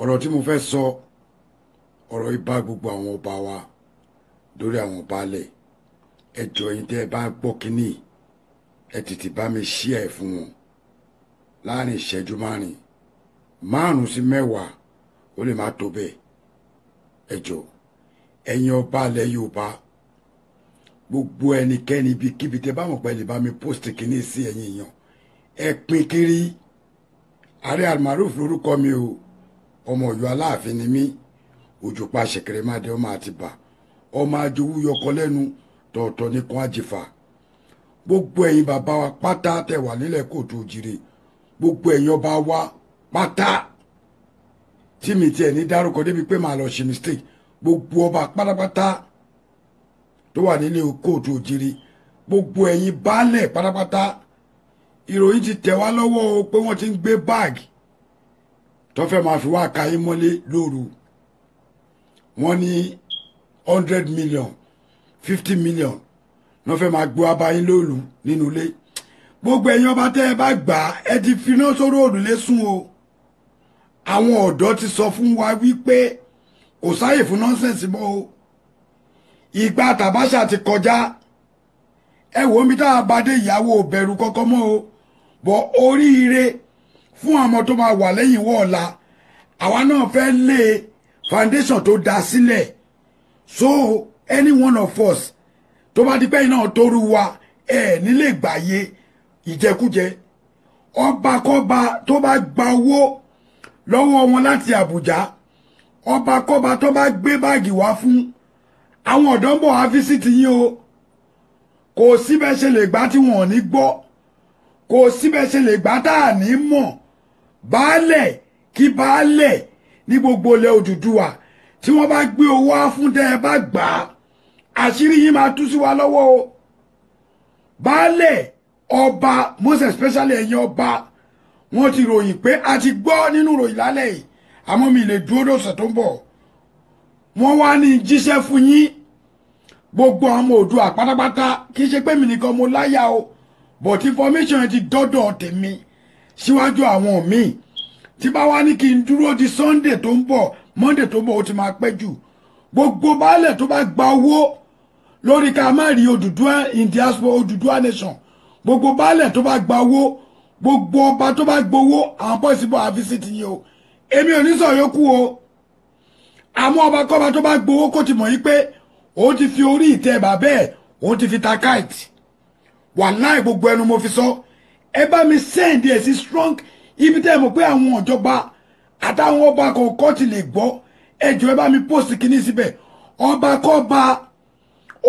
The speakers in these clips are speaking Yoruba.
Ọ̀rọ̀ tí mo fẹ́ sọ, ọ̀rọ̀ yìí bá gbogbo àwọn ọba wa lórí àwọn baálẹ̀. Ẹ jọ̀ọ́, yín tẹ́ ẹ bá gbọ́ kínní, ẹ tètè bá mi share ẹ̀ fún wọn láàrin ìṣẹ́jú márùn sí 10, ó lè má tó bẹ́ẹ̀. Ẹ jọ̀ọ́, ẹ̀yin ọba ilẹ̀ Yorùbá, gbogbo ẹnikẹ́ni ibikíbi tẹ́ bá mọ̀ pé lè bá mi post kínní sí, ẹ̀yin èèyàn, ẹ pín kiri. Ààrẹ Almaroof lórúkọ mi o. Ọmọ Ọ̀yọ́ Aláàfin ni mí. Òjòpá ṣẹ̀kẹ̀rẹ̀ máa dé, ọmọ Àtìbà, ọmọ ajowú yọkọ lẹ́nu tọ̀ọ̀tọ̀ ní kan àjìfà. Gbogbo ẹ̀yin bàbá wa pátá tẹ́ wà nílẹ̀ kóòtù òjìrè, gbogbo ẹ̀yin ọba wa pátá tí mi tiẹ̀ ní dárúkọ débi pé màá lọ ṣe mistake, gbogbo ọba pátápátá tó wà nílé kóòtù òjìrè, gbogbo ẹ̀yin baálẹ̀ pátápátá, ìròyìn ti tẹ̀ wá lọ́wọ́ o pé wọ́n ti ń gbé báàgì tó fẹ́ máa fi wá ka yín mọ́lé lóru. Wọ́n ní 100 million, 50 million wọ́n fẹ́ máa gbé wá bá yín lóru nínú ilé. Gbogbo ẹ̀yin ọba tẹ́ ẹ bá gbà á, ẹ ti finá sórí òrùlé sùn o. Àwọn ọ̀dọ́ ti sọ fún wa wípé kò sáyè fún nonsense mọ́ o. Ìgbà tàbáṣà ti kọjá. Ẹ wò mí, tá a bá dé, ìyàwó bẹ̀rù kọ́kọ́ mọ́ o bọ̀. Oríire fún àwọn tó máa wà lẹ́yìn wọ́ọ̀la, àwa náà fẹ́ lé foundation tó dá sílẹ̀. So any one of us tó bá di pé iná tó rú wa, ẹ nílé gbàyè ìjẹkújẹ. Ọba kọba tó bá gba owó lọ́wọ́ wọn láti Àbújá, ọba kọba tó bá gbé báàgì wá fún àwọn ọ̀dọ́, ń bọ̀ wá visit yín o. Kò síbẹ̀ ṣe lè gbá tí wọn ò ní gbọ́, kò síbẹ̀ ṣe lè gbá tá à ní mọ̀. Baálẹ̀ kí baálẹ̀ ní gbogbo ilẹ̀ Odùduwà tí wọ́n bá gbé owó wá fún, tẹ́ ẹ bá gbà á, àṣírí yín máa tú sí wa lọ́wọ́ o. Baálẹ̀, ọba, most especially ẹ̀yin ọba, wọ́n ti ròyìn pé a ti gbọ́ nínú ròyìn lálẹ́ yìí, àmọ́ mi lè dúró lọ́sẹ̀ tó ń bọ̀. Wọ́n wá ní jíṣẹ́ fún yín, gbogbo àwọn Oòduà pátápátá. Kì í ṣe pé mi nìkan mo láyà o, but information ti dọ́dọ̀ tèmi síwájú àwọn míì. Tí bá wá ní kí n dúró di Sunday tó ń bọ̀, Monday tó ń bọ̀, ó ti máa pẹ́ jù. Gbogbo baálẹ̀ tó bá gba owó lórí ká má rí Odùduwà in diaspora, Odùduwà nation, gbogbo baálẹ̀ tó bá gba owó, gbogbo ọba tó bá gbowó, àwọn boys bọ̀ á visit yín o. Èmi ò ní sọ yòókù o. Àmọ́ ọba kọ́ba tó bá gbowó, kó ti mọ̀ yí pé òun ti fi orí ìtẹ́ bàbá ẹ̀, òun ti fi ta kite. Wàláì, gbogbo ẹnu mo fi sọ. Ẹ bá mi send ẹ̀ sí strong ibi tẹ́ ẹ mọ̀ pé àwọn ìjọba àtàwọn ọba kọ̀ọ̀kan ti lè gbọ́. Ẹ jọ̀ọ́, ẹ bá mi post kínní síbẹ̀. Ọba kọ́ba,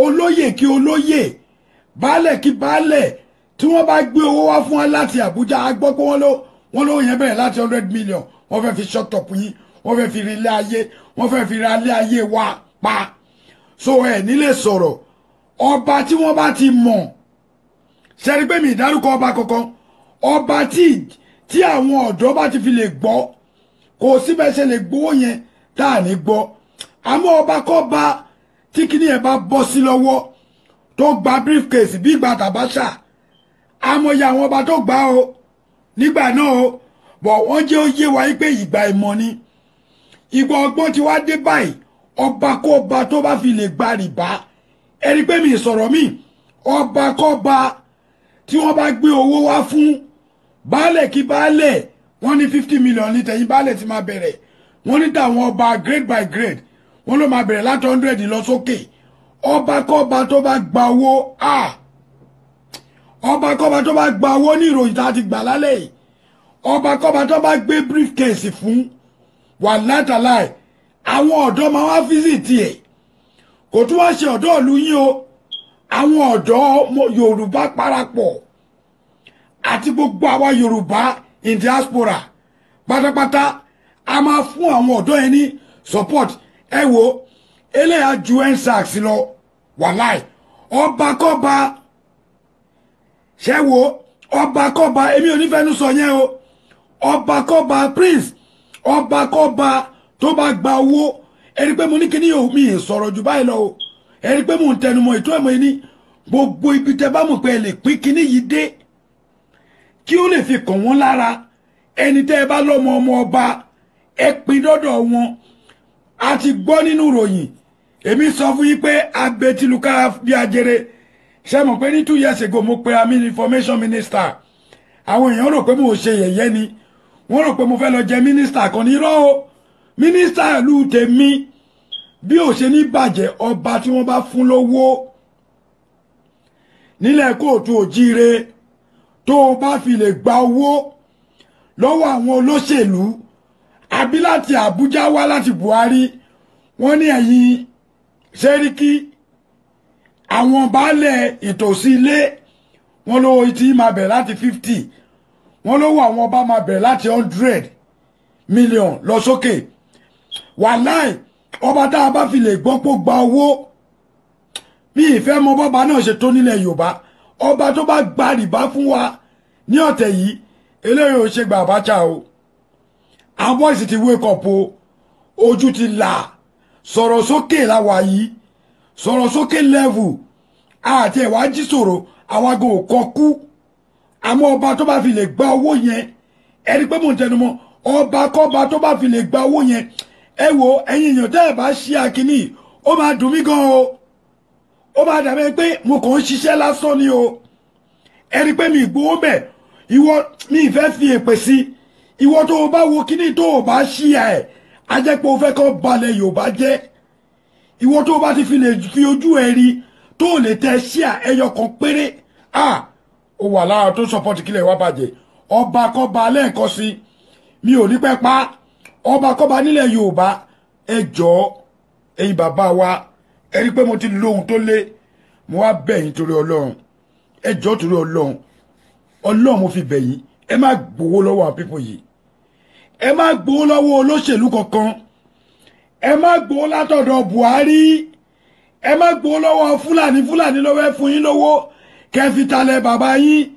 olóyè kí olóyè, baálẹ̀ kí baálẹ̀ tí wọ́n bá gbé owó wá fún wa láti Àbújá, a gbọ́ pé wọ́n ló yẹn bẹ̀rẹ̀ láti 100 million. Wọ́n fẹ́ fi shut up yín, wọ́n fẹ́ fi rí ilé ayé, wọ́n fẹ́ fi ra ilé ayé wa pa. So ẹ nílé sọ̀rọ̀. Ọba tí wọ́n bá ti mọ̀, ṣẹ́rí pé mi ìdárúkọ ọba kankan, ọba tí àwọn ọ̀dọ́ bá ti fi lè gbọ́, kò síbẹ̀ ṣe lè gbowó yẹn tá à ní gbọ́. Àmọ́ ọba kọ́ba tí kíní ẹ̀ bá bọ́ sí lọ́wọ́, tó gba briefcase bí ìgbà tàbáṣà, àmọye àwọn ọba tó gbà o nígbà náà o bọ̀, wọ́n jẹ́ ó yé wa pé ìgbà ìmọ̀ ni, ìgbà ọgbọ́n ti wá dé báyìí. Ọba kọ́ba tó bá fi lè gba rìbá, ẹni pé mi sọ̀rọ̀ mi, ọba kọ́ba tí wọ́n bá gbé owó wá fún, baálẹ̀ kí baálẹ̀, wọ́n ní 50 million ní tẹ̀yìn baálẹ̀ ti máa bẹ̀rẹ̀. Wọ́n ní tàwọn ọba, grade by grade, wọ́n ló máa bẹ̀rẹ̀ láti 100 lọ sókè. Ọba kọ́ba tó bá gba owó, ọba kọ́ba tó bá gba owó ní ìròyìn tá a ti gbà lálẹ́ yìí, ọba kọ́ba tó bá gbé briefcase fún wà látàláì, àwọn ọ̀dọ́ máa wá visit ẹ̀. Kò tún wá ṣe ọ̀dọ́ ìlú yín o, àwọn ọ̀dọ́ Yorùbá parapọ̀ àti gbogbo àwa Yorùbá in diaspora pátápátá, a máa fún àwọn ọ̀dọ́ yẹn ní support. Ẹ wo, eléyà ju EndSARS lọ. Wàláì, ọba kọ́ba ṣẹ wo, ọba kọ́ba, èmi ò ní fẹ́nu sọ yẹn o. Ọba kọ́ba, prince, ọba kọ́ba tó bá gba owó, ẹni pé mo ní kíní yóò mi sọ̀rọ̀ jù báyìí lọ o. Ẹni pé mò ń tẹnumọ́ ètò ẹ̀mọ́ yìí ní gbogbo ibi tẹ bá mọ̀ pé ẹ lè pín kíní yìí dé, kí ó lè fi kàn wọ́n lára. Ẹni tẹ́ ẹ bá lọ́mọ ọmọ ọba, Ẹ pín dọ́dọ̀ wọn. A ti gbọ́ nínú ìròyìn. Èmi sọ fún yín pé abetilukára bí ajere. Ṣé mọ̀ pé ní 2 years ago mo pe àmì information minister. Àwọn èèyàn rò pé mo ṣe yẹ̀yẹ́ ni. Wọ́n rò pé mo fẹ́ lọ jẹ minister kan ní irọ́ o. Minister ìlú tèmi bí ò ṣe ní bàjẹ́ ọba tí wọ́n bá fún lówó nílẹ̀ kóòtù òjíire tó o bá fi lè gba owó lọ́wọ́ àwọn olóṣèlú àbí láti Àbújá wá láti Buhari, wọ́n ní ẹ̀yin Sẹ́ríkì àwọn baálẹ̀ ìtòsí ilé wọ́n lówó tí máa bẹ̀rẹ̀ láti 50, wọ́n lówó àwọn ọba máa bẹ̀rẹ̀ láti 100 million lọ sókè. Wàláì ọba tá a bá fi lè gbọ́ pó gba owó, mi ìfẹ́ mọ bọ́ba náà ṣe tó nílẹ̀ Yorùbá. Ọba tó bá gba rìbá fún wa ní ọ̀tẹ̀ yìí, eléyìí ò ṣe gba Abacha o. Àwọn boys ti wake up o, ojú ti là, sọ̀rọ̀ sókè láwa yìí, sọ̀rọ̀ sókè level àti ẹ̀wá jí sọ̀rọ̀ àwa gan ò kọ kú. Àmọ́ ọba tó bá fi lè gba owó yẹn, ẹ rí pé mò ń tẹnumọ́, ọba kọ́ba tó bá fi lè gba owó yẹn, ẹ wo ẹ̀yin èèyàn tẹ́ ẹ bá ṣí akínní, ó máa dùn mí gan o. Ó máa dàbí pé mo kàn ń ṣiṣẹ́ lásán ni o. Ẹ rí pé mi ìgbowó bẹ̀, ìwọ mi ìfẹ́ fi èpè sí. Ìwọ tó o bá wo kíní tó o bá ṣí ẹ̀, á jẹ́ pé o fẹ́ kọ́ balẹ̀ Yorùbá jẹ́. Ìwọ tó o bá ti fi lè fi ojú ẹ rí tó o lè tẹ ṣí à ẹyọ kan péré, à ó wà lára tó sọpọ́tì kílẹ̀ wá bàjẹ́. Ọba kọ́ba lẹ́ẹ̀kan sí, mi ò ní pẹ́ pa. Ọba kọ́ba nílẹ̀ Yorùbá, ẹ jọ̀ọ́ ẹ̀yin bàbá wa, ẹ rí pé mo ti lóhun tó lé, mo wá bẹ̀ yín torí Ọlọ́run. Ẹ jọ̀ọ́ torí Ọlọ́run, Ọlọ́run mo fi bẹ̀ yín, ẹ má gbowó lọ́wọ́ àwọn pípọ̀ yìí, ẹ má gbowó lọ́wọ́ olóṣèlú kankan, ẹ má gbowó látọ̀dọ̀ Buhari, ẹ má gbowó lọ́wọ́ Fúlàní. Fúlàní lọ́wọ́ ẹ fún yín lówó kẹ́ fi talẹ̀ bàbá yín.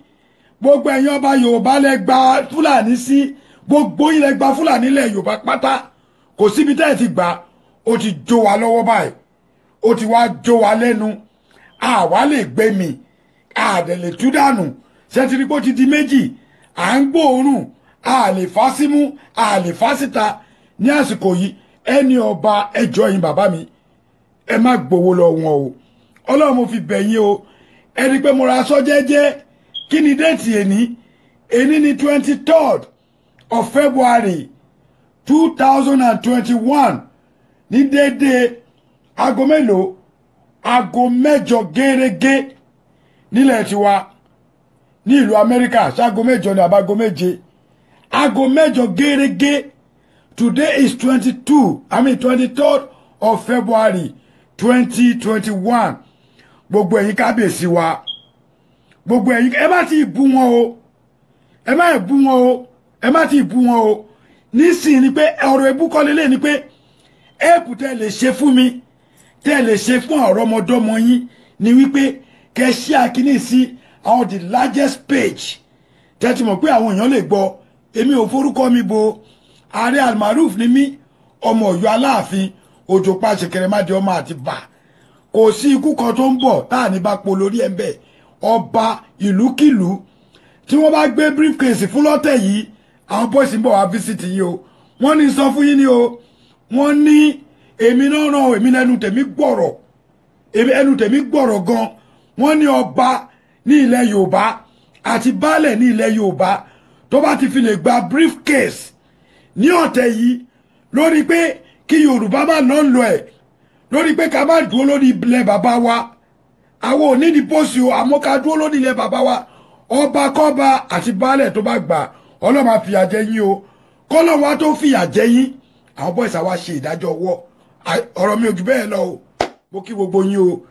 Gbogbo ẹ̀yin ọba Yorùbá lẹ gba Fúlàní sí, gbogbo yín lẹ gba Fúlàní lẹ̀ Yorùbá pátá. Kò síbi tẹ́ ẹ ti gbà, ó ti jó wa lọ́wọ́ báyìí, ó ti wá jó wa lẹ́nu, àwa lè gbé mi, àdẹ̀ lè tú dànù. Ṣẹ́tìrì pé ó ti di méjì, à ń gbóòórùn, a lè fà símú, a lè fà síta ní àsìkò yìí. Ẹni ọba ẹjọ́ yín bàbá mi, ẹ má gbowó lọ wọn o. Ọlọ́run mo fi bẹ̀ yín o. Ẹni pé mo ra aṣọ jẹ́jẹ́. Kí ni déètì èní? Èní ni 23rd of February 2021 ní déédéé aago mélòó? Aago 8 gẹ́rẹ́gẹ́ nílẹ̀ tiwa ní ìlú Amẹ́ríkà. Ṣaago 8 ní àbágo 7? Aago 8 gẹ́rẹ́gẹ́. Today is 23rd of February 2021. Gbogbo ẹ̀yin kábíyèsí wa, gbogbo ẹ̀yin, ẹ má ti bú wọn o, ẹ má bú wọn o, ẹ má ti bú wọn o. Nísìnyí ni pé ọ̀rọ̀ ebú kọ́ lélẹ̀ ni pé ẹ̀pù tẹ́ lè ṣe fún mi, tẹ́ lè ṣe fún ọ̀rọ̀ ọmọdọ́mọ yín ni wípé kẹ́ ṣí àkíní sí àwọn the largest page tẹ́ ti mọ̀ pé àwọn èèyàn lè gbọ́. Èmi ò forúkọ mi bo. Ààrẹ Almaroof ni mí, ọmọ Ọ̀yọ́ Aláàfin, òjò pa ṣẹ̀kẹ̀rẹ̀ má di ọmọ àti bà. Kò sí ikú kan tó ń bọ̀ tá à ní bá po lórí ẹ̀ ń bẹ̀. Ọba ìlúkìlú tí wọ́n bá gbé briefcase fún lọ́tẹ̀ yìí, àwọn boys ń bọ̀ wá visit yìí o. Wọ́n ní sọ fún yín ni o. Wọ́n ní èmi náà ràn èmi lẹ́nu tèmi gbọ̀rọ̀, èmi ẹnu tèmi gbọ̀rọ̀ gan. Wọ́n ní ọba ní ilẹ̀ Yorùbá àti baálẹ̀ ní ilẹ̀ Yorùbá tó bá ti fi lè gba briefcase ní ọ̀tẹ̀ yìí lórí pé kí Yorùbá má lọ ń lọ ẹ̀, lórí pé ká má dúró lórí ilẹ̀ bàbá wa. Àwọn ò ní ní pósí o, àmọ́ ká dúró lórí ilẹ̀ bàbá wa. Ọba kọ́ba àti baálẹ̀ tó bá gbà, Ọlọ́run máa fìyà jẹ yín o. Kọ́lọ́run wa tó fìyà jẹ yín, àwọn boys àwa ṣe ìdájọ́ ọwọ́. Ọ̀rọ̀ mi ò jù bẹ́ẹ̀ lọ o. Mo kí gbogbo yín o.